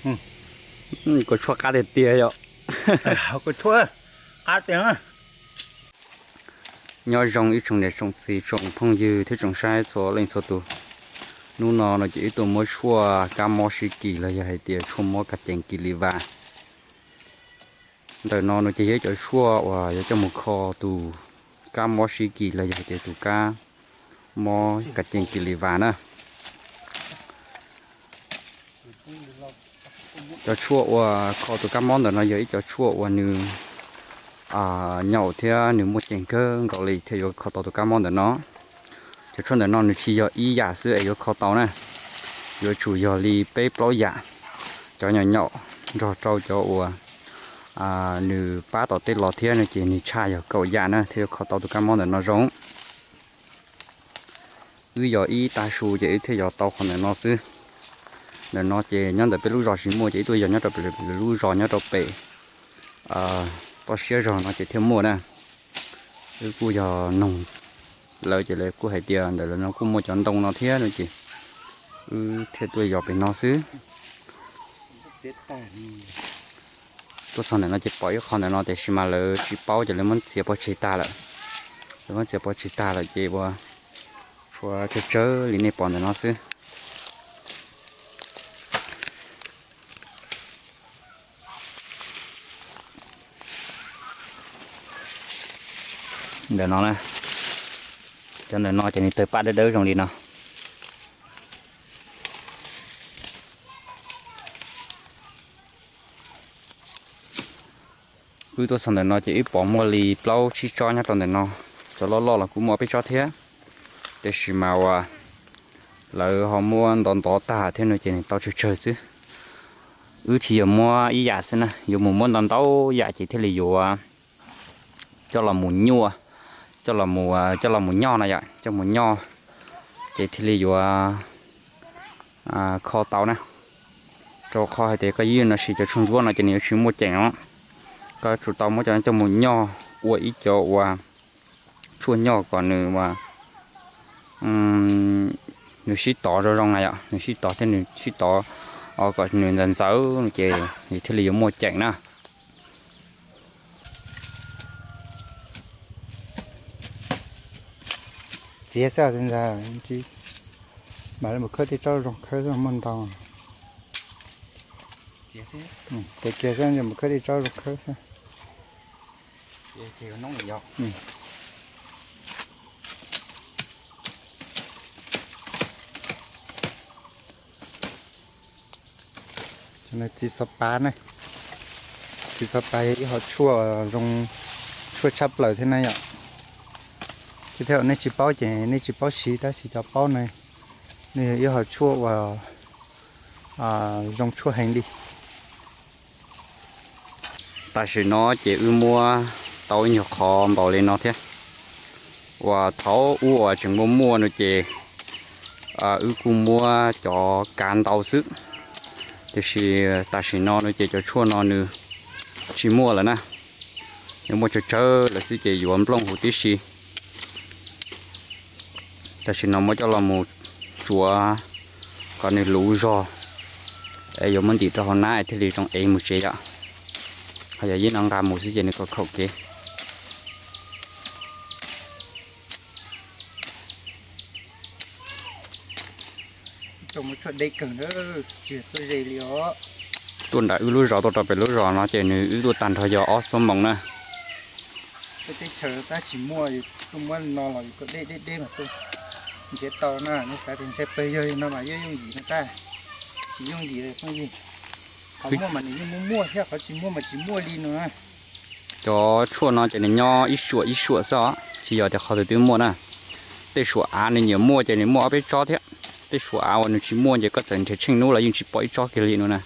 Kua tshuaj qab tiag tiag yom. Nyob zoo ib tsoom niam tsoom txiv tsoom phooj ywg thiab tsoom saib txhua leej txhua tus. Hnub no no ces wb tuaj muab tshuaj kab mob sib kis los yog hais tias tshuaj mob kas cees kis li vas. Ntawm no no ces yog ib cov tshuaj uas yuav coj mus kho tus kab mob sib kis los yog hais tias tus kab mob kas cees kis li vas na. Cov tshuaj uas kho tus kab mob ntawm no yog ib cov tshuaj uas nws nyaum thiab nws muaj ceem kawg nkaus li thiaj yuav kho tau tus kab mob ntawm no. Cov tshuaj ntawm no nws tsis yog ib yam xwb es yuav kho tau na, yuav tsum yog li peb plaub yam. Cov nyaum nyaum nrog rau cov uas nws pab tom tej los thiab no ces nws tshaj yog kaum yam na thiaj yuav kho tau tus kab mob ntawm no zoo. Wb yog ib tag su ces wb thiaj yog tau qhov ntawm no xwb. Ntawm no ces nyob ntawm peb lub zos tsis muaj ces wb tuaj yog nyob rau pem lwm lub zos nyob rau pem toj siab zog no ces thiaj muaj na. Wb kuj yog noog lawv ces lawv kuj hais tias ntawm lawv no kuj muaj cov ntoo no thiab no ces wb thiaj tuaj yog pem no xwb. Tuaj txog ntawm no ces pom ib qho ntawm no tiam sis mas lawv tsis paub ces lawv muab txiav pov tseg tag lawm. Lawv muab txiav pov tseg tag lawm ces ua tshuav tsawg tsawg li nej pom ntawm no xwb. Ntawm no na, cov ntawm no ces nws tawg paj dawb dawb zoo li no. Wb tuaj txog ntawm no ces wb pom muaj li plaub tsib tsob nyob rau ntawm no. Cov loj loj los kuj muaj peb tsob thiab, tiam sis mas uas lawv ho muab ntov ntov tag thiab no ces nws tau tsawg tsawg xwb. Wb tsis yog muab ib yam xwb na, yuav mus muab ntau ntau yam ces thiaj li yuav coj los mus nyuaj, coj los mus, coj los mus nyoj no yom, coj mus nyoj ces thiaj li yuav kho tau na. Rau qhov hais tias koj yeej no siv cov tshuaj ntsuab no ces nws yuav tsis muaj ceem os. Koj yuav tsum tau muab cov no coj mus nyoj ua ib cov uas tshuaj nyoj kom nws, nws sib tov zoo zoo na yom, nws sib tov thiab nws sib tov kom nws ntxaws ntxaws ces nws thiaj li yuav muaj ceem na. Txiav xwb ntag, mam li mus khawb tej tsob zoo khawb xwb muaj ntau. Txiav kiag xwb, mus khawb tej tsob zoo khawb xwb. Txiv xov pav na, txiv xov pav yog ib hom tshuaj zoo, tshuaj tshaj plaws thiab na yom. Thiab nej tsis paub ces nej tsis paub siv, tab sis cov paub na, nws yog ib hom tshuaj uas zoo tshuaj heev li. Tam sim no ces wb muab tau ib nyuag qhov npaum li no thiab. Uas thaum ub uas tseem muaj muaj no ces wb kuj muab cov kav ntau xwb, tiam sis tam sim no no ces cov tshuaj no nws tsis muaj lawm na. Nws muaj tsawg tsawg lawm xwb ces yuav nplooj huv tib si. Tam sim no muab coj los mus tsuav kom nws luv zog, es yuav muab ntim rau hauv nab thiaj li zoo ev mus tsev yom. Ho yog yeej no nqa mus xwb ces nws khaum khaum kev. Tuaj nram wb lub zos tuaj rau pem lub zos no ces nws wb tuaj tag nrho yog ob xuab moos na. Teb chaws tab tsis muaj, tuaj muab no los yus kom deb deb deb mas tuaj nrhiav tau na, nej xav tias ntshai pawg yawg no mas yeej yooj yim no tab, tsis yooj yim phooj ywg. Qhov muaj mas nws yeej muaj muaj thiab, qhov tsis muaj mas tsis muaj li no na. Cov tshuaj no ces nws nyob ib suam ib suam xwb os, tsis yog tias qhov twg twb muaj na. Tej suam av nws nyiam muaj ces nws muaj ob peb tsob thiab. Tej suam av uas nws tsis muaj ces koj txawm nrhiav tsheej hnub los yeej tsis pom ib tsob kiag li no na.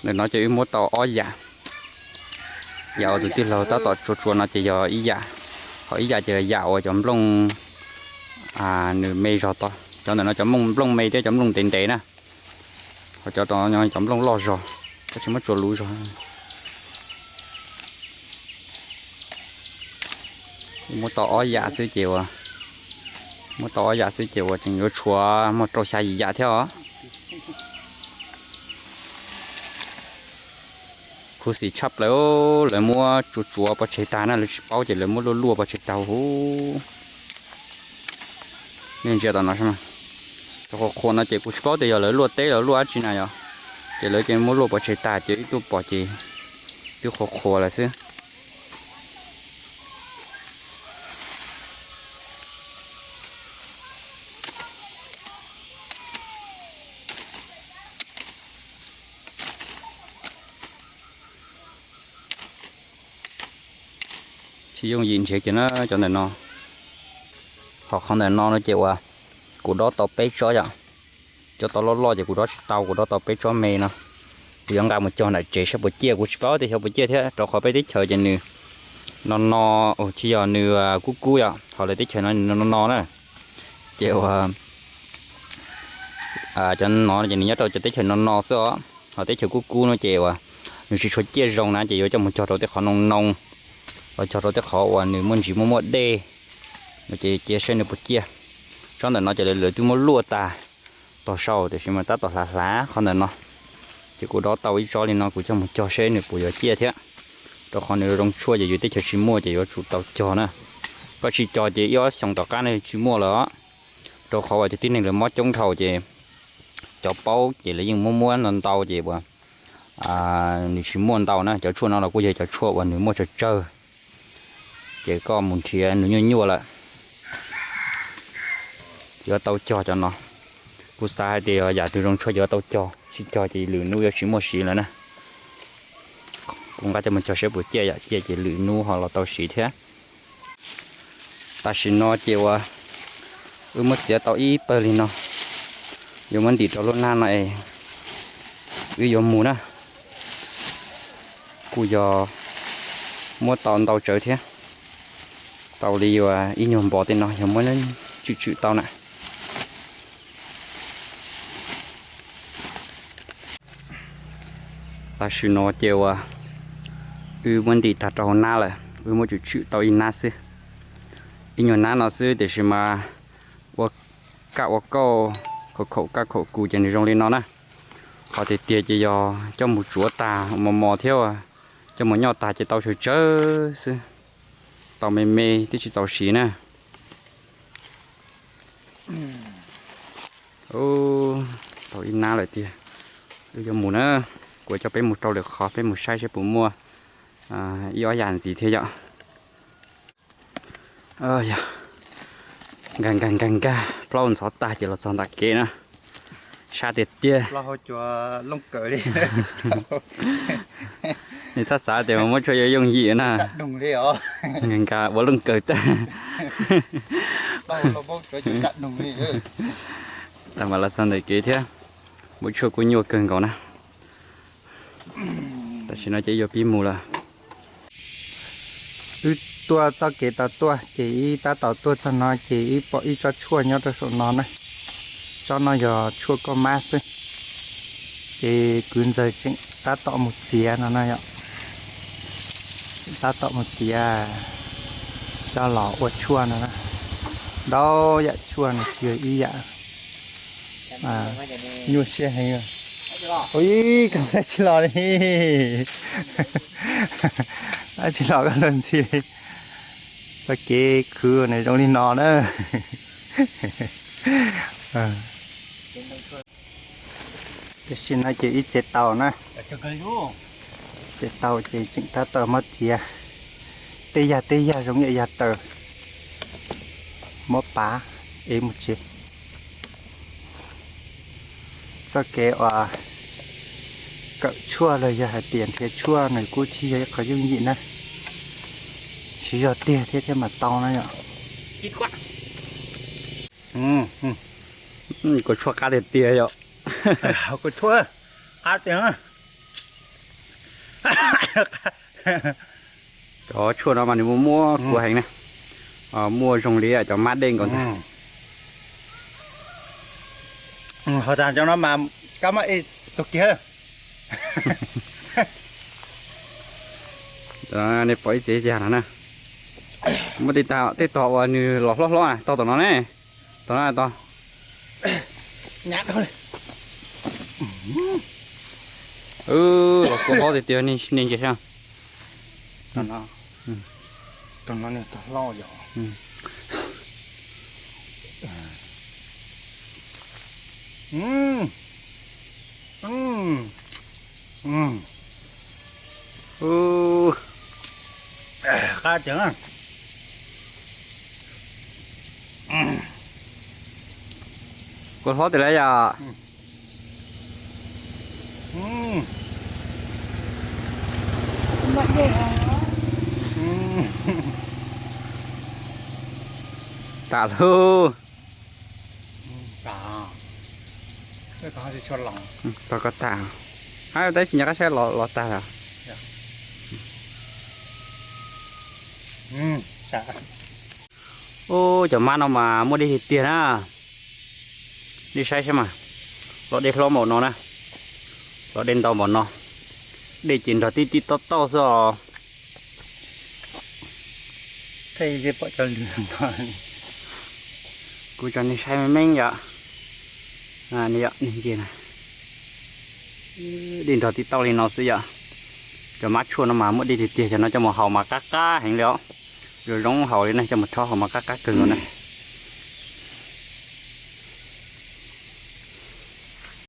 Ntawm no ces wb muab tau ob yam. Yam uas tus tij laug tab tom tsuav tsuav no ces yog ib yam, ho ib yam ces yam uas cov nplooj nws me zog to. Cov ntawm no cov nplooj me thiab cov nplooj ntev ntev na. Ho cov, cov nplooj loj zog, koj tsis muab tsuav luv zog. Muab tau ob yam xwb ces uas, muab tau ob yam xwb ces uas tseem yuav tshuav muaj rau xya yim yam thiab os. Khuv xim tshaj plaws, lawv muab tsuav tsuav pov tseg tag na, lawv tsis paub ces lawv muab luaj luaj pov tseg tag huv. Nej ntsia tom no, cov qhuav qhuav no ces kuv tsis paub tias yog lawv luaj teb los luaj dab tsi na yom, ces lawv ces muab luaj pov tseg tag ces ib tuaj pom ces twb qhuav qhuav lawm xwb. Tsis yooj yim nrhiav kiag na cov ntawm no. Ho qhov ntawm no no ces uas kuv dob tau peb tsob yom. Cov tau loj loj ces kuv dob tsis tau, kuv dob tau peb tsob me no. Kuv yuav nqa mus cog nram tsev saib puas ciaj, kuv tsis paub tias xyov puas ciaj thiab rau qhov peb teb chaws ces nws no no, tsis yog nws kub kub yom, ho lawv teb chaws no nws no no na. Ces uas cov no ces nws nyob rau cov teb chaws no no xwb os. Ho teb chaws kub kub no ces uas nws tsis tshua ciaj zoo na ces yuav coj mus cog rau tej qhov noo noo, los cog rau tej qhov uas nws muaj ntsis muaj muaj dej no ces cia saib nws puas ciaj. Tsob ntawm no ces lawv twb muab luaj tas tog saum tiam sis mas tab tom hlav hlav qhov ntawm no. Ces kuv dob tau ib tsob li no kuv coj mus cog seb nws puas yuav ciaj thiab. Rau qhov nws zoo tshuaj ces yus teb chaws tsis muaj ces yuav tsum tau cog na. Koj tsis cog ces ib ob xyoos tom qab no tsis muaj lawm os. Rau qhov uas cov tib neeg lawv mob coob dhau ces cov paub ces lawv yeej muab muab ntau ntau ces uas nws tsis muaj ntau na. Cov tshuaj no los kuj yog cov tshuaj uas nws muaj tsawg tsawg, ces koj mus nrhiav nws nyuaj nyuaj lawm. Yuav tau cog cov no. Kuv xav hais tias yam twg zoo tshuaj yuav tau cog, tsis cog ces lwm hnub yuav tsis muaj siv lawm na. Kuv nqa coj mus cog seb puas ciaj, yam ciaj ces lwm hnub ho los tau siv thiab. Tam sim no ces uas wb muab txiav tau ib pawg li no, yuav muab ntim rau lub nab no es wb yuav mus na. Kuj yog muab tau ntau tsawv thiab, tau li uas ib nyuag npos tej no yog muab tswm tswm tau na. Tam sim no ces uas wb muab ntim tag rau hauv nab lawm, wb muab tswm tswm tau ib nab xwb, ib nyuag nab no xwb tiam sis mas ua kaj ua kauj, khaum khaum kaj khaum kuv ces nws zoo li no na. Qhov tiag tiag ces yog coj mus tsuav tas mos mos thiab coj mus nyoj tas ces tau tsawg tsawg xwb, tau me me twb tsis txaus siv na. Tau ib nab lawm tiag, wb yuav mus na. Kuv coj peb mus rau lwm qhov, peb mus saib seb puas muaj ib ob yam ntxiv thiab yom. Nkag nkag nkag nkag plaub ntxhov tag ces los txog nram kev na. Sab tiag tiag. Nej txhob xav tias muab tshuaj yuav yooj yim na. Nkag nkag ua looj kawg tag. Tas mas los txog ntawm kev thiab, muab tshuaj kuj nyuaj kawg nkaus na. Tam sim no ces yuav pib mus lawm. Wb tuaj txoj kev tau tuaj ces ib tab tom tuaj txog no ces ib pom ib tsob tshuaj nyob rau saum no na. Tsob no yog tshuaj kauj mab xwb. Ces kwv ntxawg tseem tab tom mus txiav no na yom. Tab tom mus txiav coj los ua tshuaj no na. Ntau yam tshuaj no tsis yog ib yam. Nyuaj siab heev. Ui, koj dab tsi los li? Dab tsi los koj luag ntxhi li? Txoj kev khwv nws zoo li no na. Tam sim no ces ib txiav tau na. Txiav tau ces tseem tab tom muab txiav tej yag tej yag zoo yam yag taws, muab pav es mus tsev. Txoj kev uas kawm tshuaj los yog hais tias nrhiav tshuaj nws kuj tsis yog ib qho yooj yim na. Siv zog tiag thiab thiaj mam tau na yom. Kua tshuaj qab tiag tiag yom. Kua tshuaj qab tiag. Cov tshuaj no mas nws muaj muaj kua heev na, muaj zoo li cov mab dej nkaus ntag. Ho tas cov no mas kab mab ej tug kiag. Nej pom ib txiav yag no na. Muaj tej tog, tej tog uas nws los hlob hlob na, tog tom no ne. Tog no tog. Los kua hlob tiag tiag, nej ntsia saib. Qab ceev. Kua hlob tiag lawm yom. Tas lug. Tog koj tag. Hab tab sis nyuam qab saib los tag lawm. Ub, cov mab no mas muaj dej tiag tiag na. Nej saib saib mas, los dej hlob npaum no na, los dej ntau npaum no, dej ces nrog tib tib tauj tauj xwb os. Kuv tso nej saib meej meej yom. Nej ntsia na, dej nrog tib tauj li no xwb yom. Cov mab tshuaj no mas muaj dej tiag tiag, cov no coj mus haus mas qab qab heev li os. Zoo zoo haus li ne, coj mus rhaub haus mas qab qab kawg nkaus na.